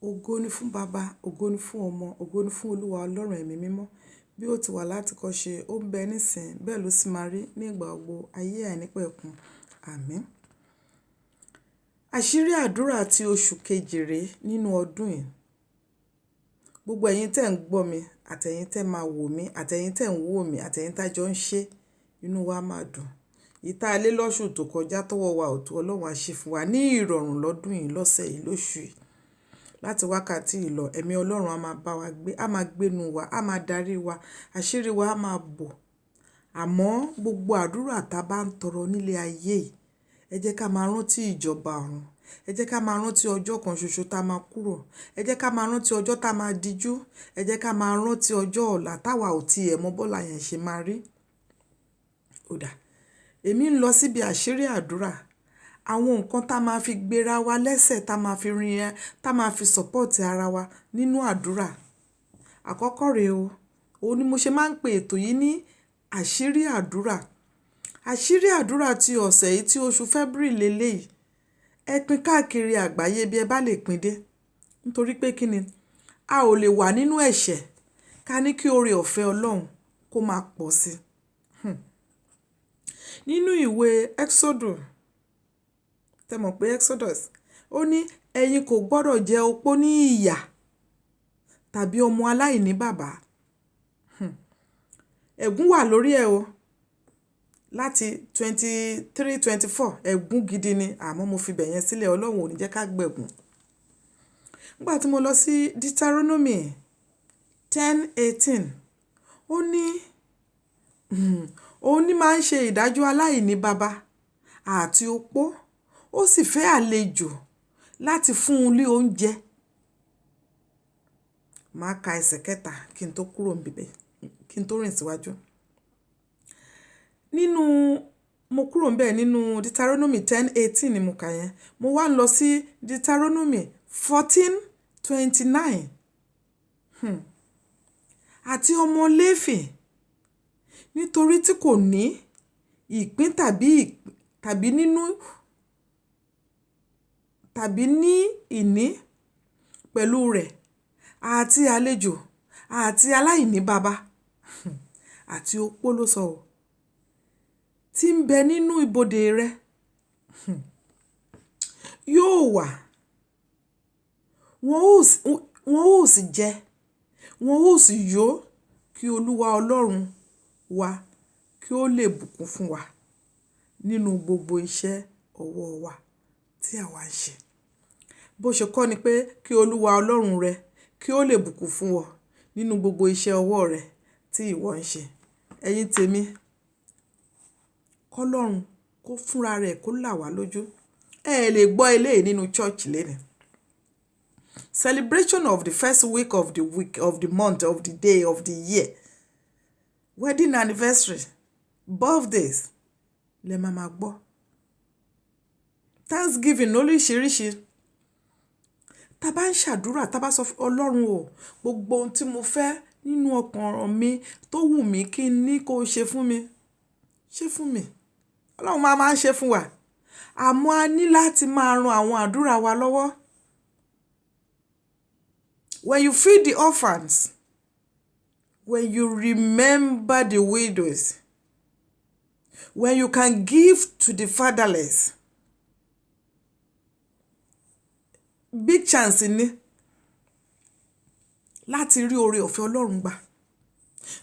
Ògo ni fún Baba, ògo ni fún Ọmọ, ògo ni fún Olúwa Ọlọ́run ẹ̀mí mímọ́. Bí ó ti wà látìkọ́ṣe, ó ń bẹ nísìn, bẹ́ẹ̀ ló sì máa rí ní ìgbà gbogbo ayé àìnípẹ̀kun. Àmín. Àṣírí àdúrà ti oṣù kejì rèé nínú ọdún yìí. Gbogbo ẹ̀yin tẹ́ ń gbọ́ mi, àtẹ̀yin tẹ́ máa wò mí, àtẹ̀yin tẹ́ ń wò mí, àtẹ̀yin tá jọ ń ṣe, inú wa máa dùn. Ìta lé lọ́ṣù tó kọjá tọwọ́ wa ò tó, Ọlọ́run á ṣe fún wa ní ìrọ̀rùn lọ́dún yìí, lọ́sẹ̀ yìí, lóṣù yìí. Láti wákàtí yìí lọ, ẹ̀mí Ọlọ́run á máa bá wa gbé, á máa gbénu wa, á máa darí wa, àṣírí wa á máa bò. Àmọ́ gbogbo àdúrà ta bá ń tọrọ nílé ayé yìí, ẹ jẹ́ ká máa rántí ìjọba ọ̀run. Ẹ jẹ́ ká máa rántí ọjọ́ kan ṣoṣo tá máa kúrò. Ẹ jẹ́ ká máa rántí ọjọ́ tá máa dijú. Ẹ jẹ́ ká máa rántí ọjọ́ ọ̀la táwa ò tí è mọ̀ bọ́lá yẹn ṣe máa rí. Ó dáa. Èmi ń lọ síbi àṣírí àdúrà. Àwọn nǹkan tá máa fi gbéra wa lẹ́sẹ̀, tá máa fi rin ẹ, tá máa fi support ara wa nínú àdúrà. Àkọ́kọ́ rèé o. Òun ni mo ṣe máa ń pe ètò yìí ní àṣírí àdúrà. Àṣírí àdúrà tí ọ̀sẹ̀ yìí tí oṣù February lé lé yìí. Ẹ pín káàkiri àgbáyé bí ẹ bá lè pín dé. Nítorí pé kí ni? A ò lè wà nínú ẹ̀ṣẹ̀ ká ní kí oore ọ̀fẹ́ Ọlọ́run kó máa pọ̀ sí. Nínú ìwé Exodus, tẹ mọ̀ pé Exodus, ó ní ẹ̀yin kò gbọdọ̀ jẹ opó ní ìyà tàbí ọmọ aláìní bàbá. Ẹ̀gún wà lórí ẹ o. Láti 23, 24, ẹ̀gún gidi ni, àmọ́ mo fi bẹ̀yẹn sílẹ̀, Ọlọ́run ò ní jẹ́ ká gbẹ̀gún. Nígbà tí mo lọ sí Deuteronomy 10:18, ó ní, òun ní máa ń ṣe ìdájọ́ aláìní baba àti opó, ó sì fẹ́ àlejò láti fún un ní oúnjẹ. Màá ka ẹsẹ̀ kẹta kí n tó kúrò níbẹ̀, kí n tó rìn síwájú. Nínú, mo kúrò níbẹ̀ nínú Deuteronomy 10:18 ni mo kà yẹn. Mo wá ń lọ sí Deuteronomy 14:29. Àti ọmọ Léfì, nítorí tí kò ní ìpín tàbí, tàbí nínú, tàbí ní ìní pẹ̀lú rẹ̀ àti àlejò àti aláìní baba àti opó ló sọ ọ́, tí ń bẹ nínú ibodè rẹ̀, yóò wà. Wọn ó sì jẹ, wọn ó sì yó kí Olúwa Ọlọ́run wa kí ó lè bùkún fún wa nínú gbogbo iṣẹ́ ọwọ́ wa tí àwa ń ṣe. Bó ṣe kọ́ ni pé kí Olúwa Ọlọ́run rẹ kí ó lè bùkún fún ọ nínú gbogbo iṣẹ́ ọwọ́ rẹ tí ìwọ ń ṣe. Ẹ̀yin tèmi, kọ́lọ́run kó fúnra rẹ̀ kó là wá lójú. Ẹ lè gbọ́ eléyìí nínú church lénìí. Celebration of the first week of the week, of the month, of the day, of the year. Wedding anniversary, birthdays lẹ máa ma gbọ́. Thanksgiving lóríṣiríṣi. Tá bá ń ṣàdúrà, tá bá sọ fún Ọlọ́run o, gbogbo ohun tí mo fẹ́ nínú ọkàn mi tó wù mí kí n ní kó ṣe fún mi, ṣe fún mi. Ọlọ́run máa máa ń ṣe fún wa. Àmọ́ a ní láti máa ran àwọn àdúrà wa lọ́wọ́. When you feed the orphans, when you remember the widows, when you can give to the fatherless, big chance ni láti rí oore ọ̀fẹ́ Ọlọ́run gbà.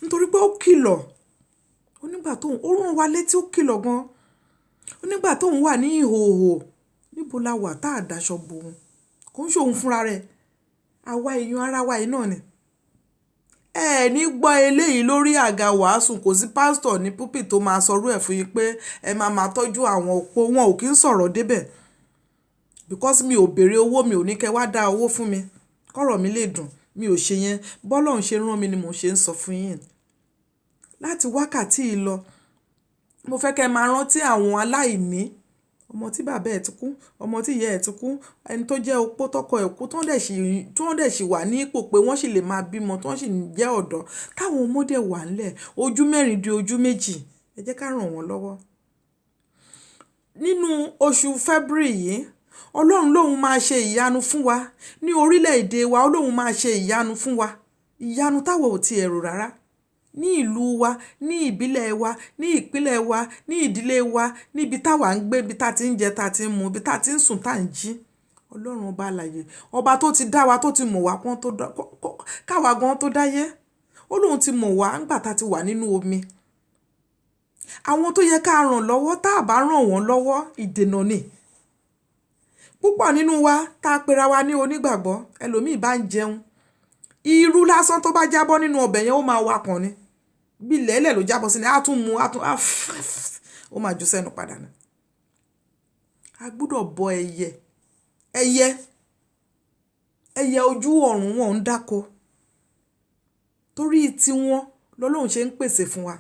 Nítorí pé ó kìlọ̀, ó nígbà tó ń, ó rán wa létí ó kìlọ̀ gan. Ó nígbà tó ń wà ní ìhòhò, níbo la wà tá a daṣọ bo òun. Kò ń ṣe òun fúnra rẹ̀. Àwa èèyàn ara wa yìí náà ni. Ẹ ní gbọ́ eléyìí lórí àga wàásù, kò sí pastor ní pulpit tó máa sọrú ẹ̀ fún yín pé ẹ máa máa tọ́jú àwọn opó, wọn ò kí ń sọ̀rọ̀ débẹ̀. Because mi ò béèrè owó, mi ò ní kí ẹ wá dá owó fún mi. Kọ́rọ̀ mi lè dùn, mi ò ṣe yẹn. Bọ́lọ́run ṣe rán mi ni mò ń ṣe ń sọ fún yín. Láti wákàtí yìí lọ, mo fẹ́ kí ẹ máa rántí àwọn aláìní. Ọmọ tí bàbá ẹ̀ ti kú, ọmọ tí ìyá ẹ̀ ti kú, ẹni tó jẹ́ opó tọkọ ẹ̀ kú, tí wọ́n dẹ̀ sì wà ní ipò pé wọ́n sì lè máa bímọ, tí wọ́n sì ń jẹ́ ọ̀dọ́. Káwọn ọmọ dẹ̀ wà nílẹ̀, ojú mẹ́rin di ojú méjì. Ẹ jẹ́ ká ràn wọ́n lọ́wọ́. Nínú oṣù February yìí, Ọlọ́run lóun máa ṣe ìyanu fún wa ní orílẹ̀-èdè wa. Ọlọ́run máa ṣe ìyanu fún wa, ìyanu táwa ò tiẹ̀ rò rárá, ní ìlú wa, ní ìbílẹ̀ wa, ní ìpínlẹ̀ wa, ní ìdílé wa, níbi táwa ń gbé, ibi tá ti ń jẹ, tá ti ń mu, ibi tá ti ń sùn, tá ń jí. Ọlọ́run ọba alààyè, ọba tó ti dá wa, tó ti mọ̀ wá kán tó dá káwa gan tó dáyé. Ó lóun ti mọ̀ wá nígbà tá ti wà nínú omi. Àwọn tó yẹ ká ràn lọ́wọ́, tá a bá ràn wọ́n lọ́wọ́, ìdènà ni. Púpọ̀ nínú wa tá a pera wa ní onígbàgbọ́, ẹlòmíì bá ń jẹun, irú lásán tó bá jábọ́ nínú ọbẹ̀ yẹn, ó máa wakàn ni. Bí lẹ́lẹ̀ ló jábọ́ sí ni, á tún mu, á tún á, ó máa ju sẹ́nu padà ni. A gbúdọ̀ bọ́ ẹyẹ. Ẹyẹ, ẹyẹ ojú ọ̀run, wọn ń dáko. Torí tiwọn lọ́lọ́run ṣe ń pèsè fún wa.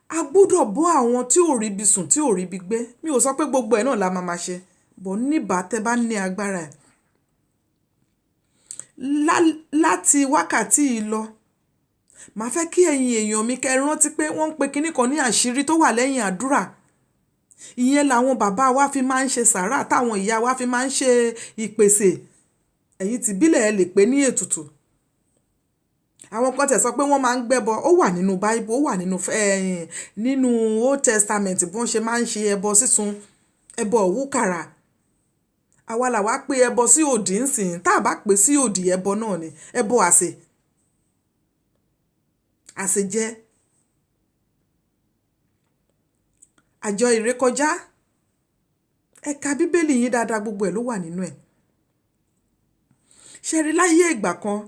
A gbúdọ̀ bọ́ àwọn tí ò rí ibi sùn, tí ò rí ibi gbé. Mi ò sọ pé gbogbo ẹ̀ náà la máa ma ṣe, but níbà tẹ́ bá ní agbára ẹ̀. Láti wákàtí yìí lọ, màá fẹ́ kí ẹ̀yin èèyàn mi kẹ́ rántí pé wọ́n ń pe kinní kan ní àṣírí tó wà lẹ́yìn àdúrà. Ìyẹn làwọn bàbá wa fi máa ń ṣe sàárà, táwọn ìyá wa fi máa ń ṣe ìpèsè. Ẹ̀yin tìbílẹ̀, ẹ lè pè ní ètùtù. Àwọn kan tẹ̀ sọ pé wọ́n máa ń gbẹ́bọ. Ó wà nínú Bible, ó wà nínú Old Testament bí wọ́n ṣe máa ń ṣe ẹbọ sísun, ẹbọ ìwúkàrà. Àwa làwa pé ẹbọ sí òdì ńsìn. Tá a bá pè sí òdì, ẹbọ náà ni, ẹbọ àsè, àsèjẹ. Àjọ ìrékọjá. Ẹ ka Bíbélì yín dáadáa, gbogbo ẹ̀ ló wà nínú ẹ̀. Ṣé rí láyé ìgbà kan,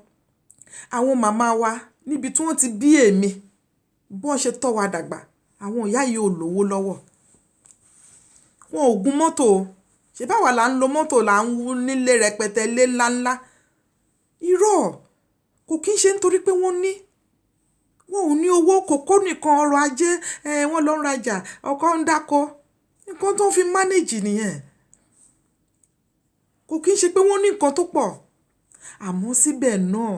àwọn màmá wa níbi tí wọ́n ti bí èmi, bí wọ́n ṣe tọ́ wa dàgbà, àwọn ìyá yìí ò lówó lọ́wọ́. Wọn ò gun mọ́tò o. Ṣé báwa là ń lo mọ́tò, là ń wú nílé rẹpẹtẹ, ilé ńlá ńlá? Irọ́, kò kín ṣe nítorí pé wọ́n ní. Wọn ò ní owó, kòkó nìkan ọrọ̀ ajé, wọ́n lọ ń rajà, ọkọ ń dáko. Nǹkan tó ń fi manage nìyẹn. Kò kín ṣe pé wọ́n ní nǹkan tó pọ̀. Àmọ́ síbẹ̀ náà,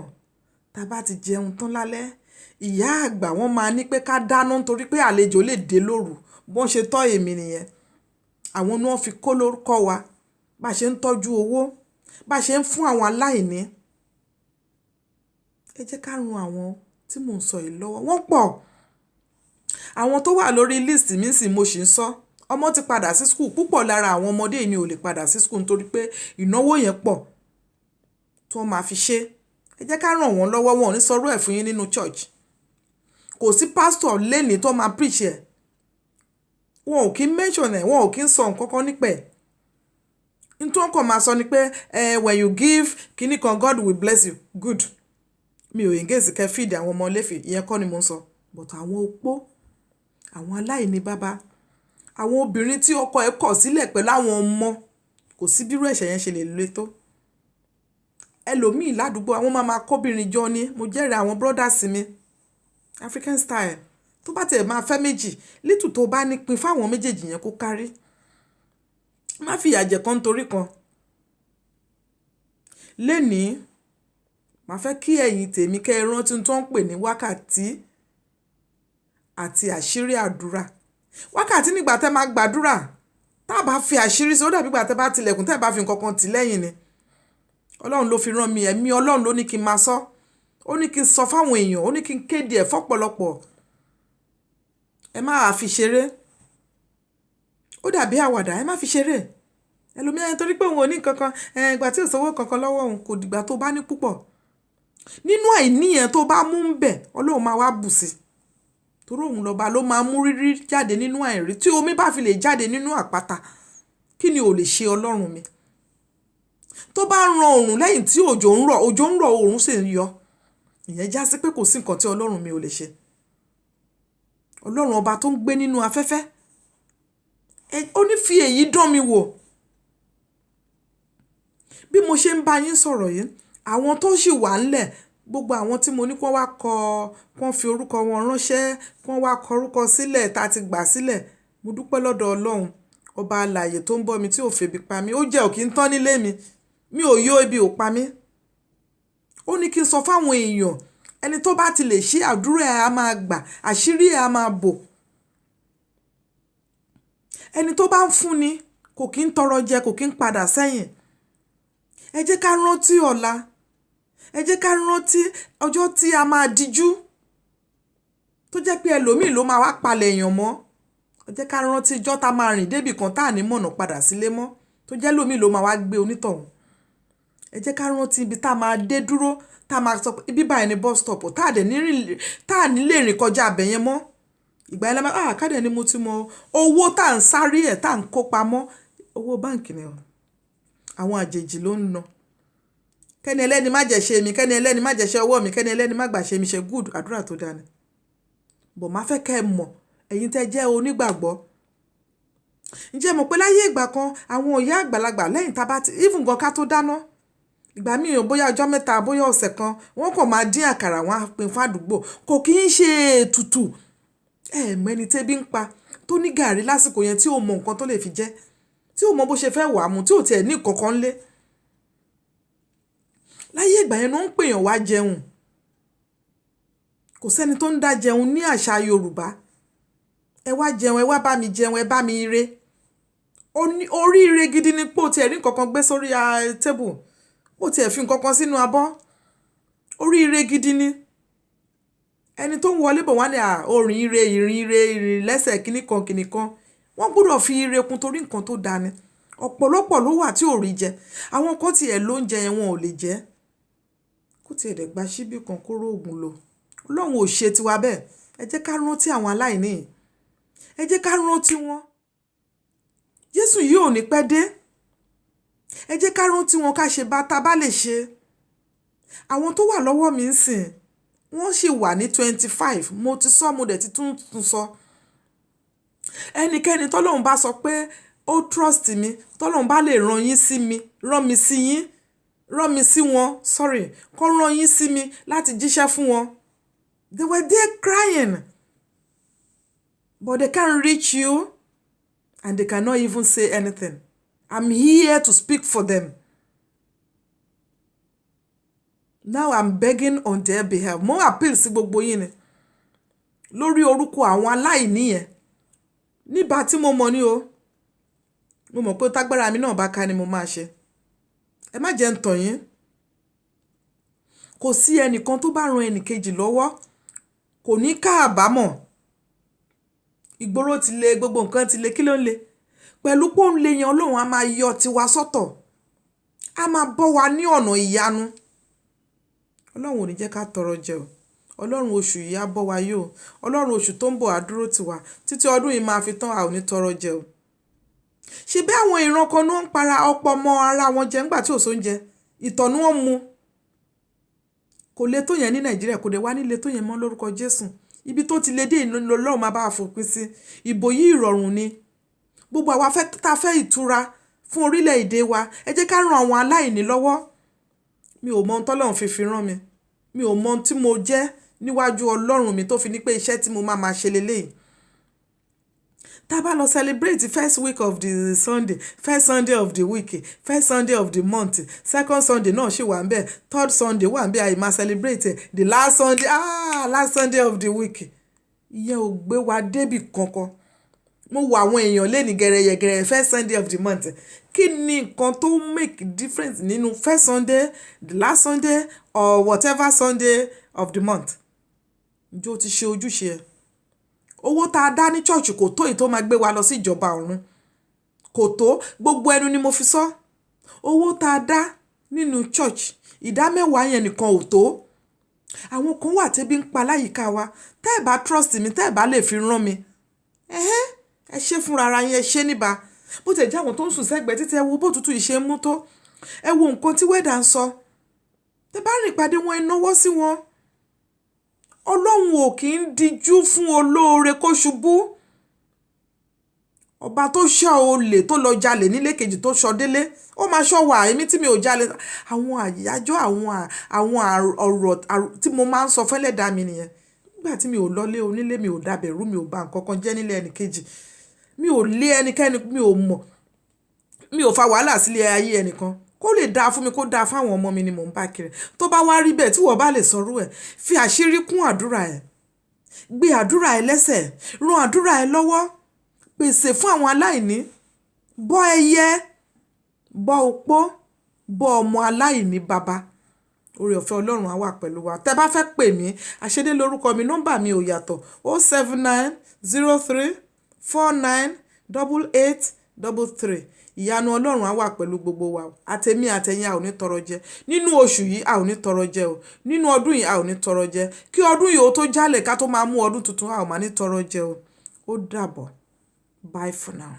tí a bá ti jẹun tán lálẹ́, ìyá àgbà wọ́n máa ní pé ká dáná nítorí pé àlejò lè dé lóru. Bí wọ́n ṣe tọ́ èmi nìyẹn. Àwọn ni wọ́n fi kó lórúkọ wa. Bá ṣe ń tọ́jú owó, bá ṣe ń fún àwọn aláìní. Ẹ jẹ́ ká ran àwọn tí mò ń sọ yìí lọ́wọ́. Wọ́n pọ̀. Àwọn tó wà lórí list mi sì mo sì ń sọ. Ọmọ ti padà sí school. Púpọ̀ lára àwọn ọmọdé yìí ni ò lè padà sí school nítorí pé ìnáwó yẹn pọ̀ tí wọ́n máa fi ṣe. Ẹ jẹ́ ká ràn wọ́n lọ́wọ́. Wọn ò ní sọ̀rọ̀ ẹ̀ fún yín nínú church. Kò sí pastor lónìí tó máa preach ẹ̀. Wọn ò kí ń mention ẹ̀, wọn ò kí ń sọ nǹkan kan nípa ẹ̀. N tí wọ́n kàn máa sọ ni pé, when you give kíní kan, God will bless you. Good. Mi ò against kẹ́ feed àwọn ọmọ léfè, ìyẹn kọ́ ni mò ń sọ. But àwọn opó, àwọn aláìní bàbá, àwọn obìnrin tí ọkọ ẹ̀ kọ̀ sílẹ̀ pẹ̀lú àwọn ọmọ, kò sí bírú ẹ̀ṣẹ̀ yẹn ṣe lè le tó. Ẹlòmíì ládùúgbò, àwọn máa máa kóbìnrin jọ ní. Mo jẹ́rìí àwọn brothers mi. African style. Tó bá tiẹ̀ máa fẹ́ méjì, little tó bá ní, pín fún àwọn méjèèjì yẹn kó kárí. Má fi ìyà jẹ kan nítorí kan. Lénìí, màá fẹ́ kí ẹ̀yin tèmi kẹ́ ẹ rántí ohun tí wọ́n ń pè ní wákàtí àti àṣírí àdúrà. Wákàtí nígbà tí ẹ máa gbàdúrà, tá a bá fi àṣírí sí, ó dàbí ìgbà tí ẹ bá tilẹ̀kùn, tí ẹ bá fi nǹkan kan tì lẹ́yìn ni. Ọlọ́run ló fi rán mi, ẹ̀mí Ọlọ́run ló ní kí n máa sọ. Ó ní kí n sọ fún àwọn èèyàn, ó ní kí n kéde ẹ̀ fọ́pọ̀lọpọ̀. Ẹ má fi ṣeré. Ó dàbí àwàdà, ẹ má fi ṣeré. Ẹlòmíràn torí pé òun ò ní nǹkan kan, ìgbà tí ò sówó kankan lọ́wọ́ òun, kò dìgbà tó bá ní púpọ̀. Nínú àìní yẹn tó bá mú ń bẹ̀, Ọlọ́run máa wá bù sí. Torí òun lọba ló máa mú rírí jáde nínú àìrí. Tí omi bá fi lè jáde nínú àpáta, kí ni ò lè ṣe Ọlọ́run mi? Tó bá ran òòrùn lẹ́yìn tí òjò ń rọ̀, òjò ń rọ̀, òòrùn sì ń yọ. Ìyẹn já sí pé kò sí nǹkan tí Ọlọ́run mi ò lè ṣe. Ọlọ́run ọba tó ń gbé nínú afẹ́fẹ́. Ó ní fi èyí dán mi wò. Bí mo ṣe ń bá yín sọ̀rọ̀ yìí, àwọn tó sì wà nílẹ̀, gbogbo àwọn tí mo ní kí wọ́n wá kọ, kí wọ́n fi orúkọ wọn ránṣẹ́, kí wọ́n wá kọ orúkọ sílẹ̀ tá a ti gbà sílẹ̀. Mo dúpẹ́ lọ́dọ̀ Ọlọ́run, ọba alààyè tó ń bọ́ mi tí ò febi pa mí. Ó jẹ́ ò kí ń tán nílé mi. Mi ò yó, ebi ò pa mí. Ó ní kí n sọ fún àwọn èèyàn, ẹni tó bá ti lè ṣe, àdúrà ẹ̀ á máa gbà, àṣírí ẹ̀ á máa bò. Ẹni tó bá ń fún ni kò Kò kí ń tọrọ jẹ, kò kí ń padà sẹ́yìn. Ẹ jẹ́ ká rántí ọ̀la. Ẹ jẹ́ ká rántí ọjọ́ tí a máa dijú, tó jẹ́ pé ẹlòmíì ló máa wá palẹ̀ èèyàn mọ́. Ẹ jẹ́ ká rántí ọjọ́ tá máa rìn débì kan tá ní mọ̀nà padà sílé mọ́, tó jẹ́ ẹlòmíì ló máa wá gbé onítọ̀hún. Ẹ jẹ́ ká rántí ibi tá máa dé dúró, tá máa sọ pé ibi báyìí ni bus stop, tá dẹ̀ ní rìn, tá ní lè rìn kọjá ibẹ̀ yẹn mọ́. Ìgbà yẹn la máa, ah, ká dẹ̀ ni mo ti mọ owó tá ń sáré ẹ̀, tá ń kó pamọ́. Owó báǹkì ni o. Àwọn àjèjì ló ń ná. Kẹ́ni ẹlẹ́ni má jẹ ṣe mi, kẹ́ni ẹlẹ́ni má jẹ ṣe ọwọ́ mi, kẹ́ni ẹlẹ́ni má gbà ṣe mi ṣe good, àdúrà tó dáa ni. But màá fẹ́ kí ẹ mọ̀, ẹ̀yin tẹ́ jẹ́ onígbàgbọ́. Ǹjẹ́ ẹ mọ̀ pé láyé ìgbà kan àwọn ìyá àgbàlagbà lẹ́yìn tá bá ti, even gan ká tó dáná, ìgbà míì ò bóyá ọjọ́ mẹ́ta, bóyá ọ̀sẹ̀ kan, wọ́n kàn máa dín àkàrà wọ́n á pín fún àdúgbò. Kò kí ń ṣe ètùtù. Ẹ mọ ẹni tí ebi ń pa, tó ní gàárì lásìkò yẹn tí ò mọ nǹkan tó lè fi jẹ, tí ò mọ bó ṣe fẹ́ wà mú, tí ò tiẹ̀ ní nǹkan kan lé. Láyé ìgbà yẹn ni wọ́n ń pè èèyàn wá jẹun. Kò sí ẹni tó ń dá jẹun ní àṣà Yorùbá. Ẹ wá jẹun, ẹ wá bá mi jẹun, ẹ bá mi re. Oríire gidi ni pé o ti ẹ̀ rí nǹkan kan gbé sórí table, ó ti ẹ̀ fi nǹkan kan sínú abọ́. Oríire gidi ni. Ẹni tó ń wọlé bọ̀ wá ní à, orin ire, ìrìn ire, ìrìn lẹ́sẹ̀ kíní kan kíní kan. Wọ́n gbọdọ̀ fi ire kún torí nǹkan tó dáa ni. Ọ̀pọ̀lọpọ̀ ló wà tí ò rí jẹ. Àwọn kan tí ẹ̀ lóúnjẹ yẹn wọn ò lè jẹ. Kó tí ẹ̀ dẹ̀ gba ṣíbí kan kó róògùn lò. Ọlọ́run ò ṣe tiwa bẹ́ẹ̀. Ẹ jẹ́ ká rántí àwọn aláìní. Ẹ jẹ́ ká rántí wọn. Jésù yìí ò ní pẹ́ dé. Ẹ jẹ́ ká rántí wọn, ká ṣe bá ta bá lè ṣe. Àwọn tó wà lọ́wọ́ mi ń sìn, wọ́n sì wà ní 25. Mo ti sọ, mo dẹ̀ ti tún tún sọ. Ẹnikẹ́ni tọ́lọ́run bá sọ pé ó trust mi, tọ́lọ́run bá lè rán yín sí mi, rán mi sí yín, rán mi sí wọn, sorry, kó rán yín sí mi láti jíṣẹ́ fún wọn. They were there crying, but they can't reach you and they cannot even say anything. I'm here to speak for them. Now I'm begging on their behalf. Mo appeal sí gbogbo yín ni lórí orúkọ àwọn aláìní yẹn. Nígbà tí mo mọ̀ ní o, mo mọ̀ pé tágbára mi náà bá ká ni mo máa ṣe. Ẹ má jẹ́ ń tàn yín. Kò sí ẹnìkan tó bá ran ẹni kejì lọ́wọ́, kò ní káàbámọ̀. Ìgboro ti le, gbogbo nǹkan ti le, kí ló ń le? Pẹ̀lú pé ó ń le yẹn, Ọlọ́run á máa yọ tiwa sọ́tọ̀. A máa bọ́ wa ní ọ̀nà ìyanu. Ọlọ́run ò ní jẹ́ ká tọrọ jẹ o. Ọlọ́run oṣù yìí á bọ́ wa yó. Ọlọ́run oṣù tó ń bọ̀ á dúró tì wá. Títí ọdún yìí máa fi tán, a ò ní tọrọ jẹ o. Ṣé bí àwọn ìran kan ló ń para ọ̀pọ̀ ọmọ ara wọn jẹ nígbà tí ò sóúnjẹ? Ìtọ̀ ni wọ́n mu. Kò le tó yẹn ní Nàìjíríà, kò dẹ̀ wá ní le tó yẹn mọ́ lórúkọ Jésù. Ibi tó ti le dé yìí lọ́lọ́run máa bá wa fòpin sí. Ìbò yìí ìrọ̀rùn ni. Gbogbo àwa fẹ́ ta fẹ́ ìtura fún orílẹ̀ èdè wa. Ẹ jẹ́ ká ran àwọn aláìní lọ́wọ́. Mi ò mọ ohun tọ́lọ́run fi rán mi. Mi ò mọ ohun tí mo jẹ́ níwájú Ọlọ́run mi tó fi ní pé iṣẹ́ tí mo máa máa ṣe lélẹ̀ yìí. Tá bá lọ celebrate first week of the Sunday, first Sunday of the week, first Sunday of the month, second Sunday náà sì wà níbẹ̀, third Sunday wà níbẹ̀, àì máa celebrate the last Sunday, ah, last Sunday of the week. Ìyẹn ò gbé wa débì kankan. Mo wo àwọn èèyàn léni gẹrẹyẹ first Sunday of the month. Kí ni nǹkan tó make difference nínú first Sunday, the last Sunday or whatever Sunday of the month? Ǹjẹ́ o ti ṣe ojúṣe ẹ? Owó tá a dá ní church kò tó èyí tó máa gbé wa lọ sí ìjọba ọ̀run. Kò tó, gbogbo ẹnu ni mo fi sọ. Owó tá a dá nínú church, ìdá mẹ́wàá yẹn nìkan ò tó. Àwọn kan wà tí ebi ń pa láyìíká wa. Tẹ́ ẹ bá trust mi, tẹ́ ẹ bá lè fi rán mi. Ẹhẹ́n, ẹ ṣe fúnra ara yín, ẹ ṣe níbà. Bó ti ẹ̀ jẹ́ àwọn tó ń sùn sẹ́gbẹ̀ẹ́ títí, ẹ wo bó tutù yìí ṣe ń mú tó. Ẹ wo nǹkan tí weather ń sọ. Tẹ́ bá rìn pàdé wọn, ẹ náwó sí wọn. Ọlọ́run ò kí ń dijú fún olóore kó ṣubú. Ọba tó ṣọ́ olè tó lọ jalè nílé kejì tó ṣọ délé, ó máa ṣọ́ wa. Èmi tí mi ò jalè. Àwọn àyájọ́, àwọn ọ̀rọ̀ tí mo máa ń sọ fẹ́lẹ́dà mi nìyẹn. Nígbà tí mi ò lọlé onílé, mi ò dàbẹ̀rú, mi ò ba nǹkan kan jẹ́ nílé ẹni kejì. Mi ò lé ẹnikẹ́ni, mi ò mọ̀. Mi ò fa wàhálà sílé ayé ẹnìkan. Kó lè dáa fún mi, kó dáa fún àwọn ọmọ mi ni mò ń bá kiri. Tó bá wá rí bẹ́ẹ̀ tí ìwọ bá lè sọrú ẹ̀, fi àṣírí kún àdúrà ẹ. Gbé àdúrà ẹ lẹ́sẹ̀, ran àdúrà ẹ lọ́wọ́, pèsè fún àwọn aláìní. Bọ́ ẹyẹ, bọ́ opó, bọ́ ọmọ aláìní baba. Oore ọ̀fẹ́ Ọlọ́run á wà pẹ̀lú wa. Tẹ bá fẹ́ pè mí, Àṣédé lórúkọ mi, nọ́mbà mi ò yàtọ̀: 07903498833. Ìyanu Ọlọ́run á wà pẹ̀lú gbogbo wa. Àtèmi àtẹ̀yin, a ò ní tọrọ jẹ nínú oṣù yìí, a ò ní tọrọ jẹ o. Nínú ọdún yìí, a ò ní tọrọ jẹ. Kí ọdún yìí ó tó jálẹ̀, ká tó máa mú ọdún tuntun, a ò máa ní tọrọ jẹ o. Ó dàbọ̀. Bye for now.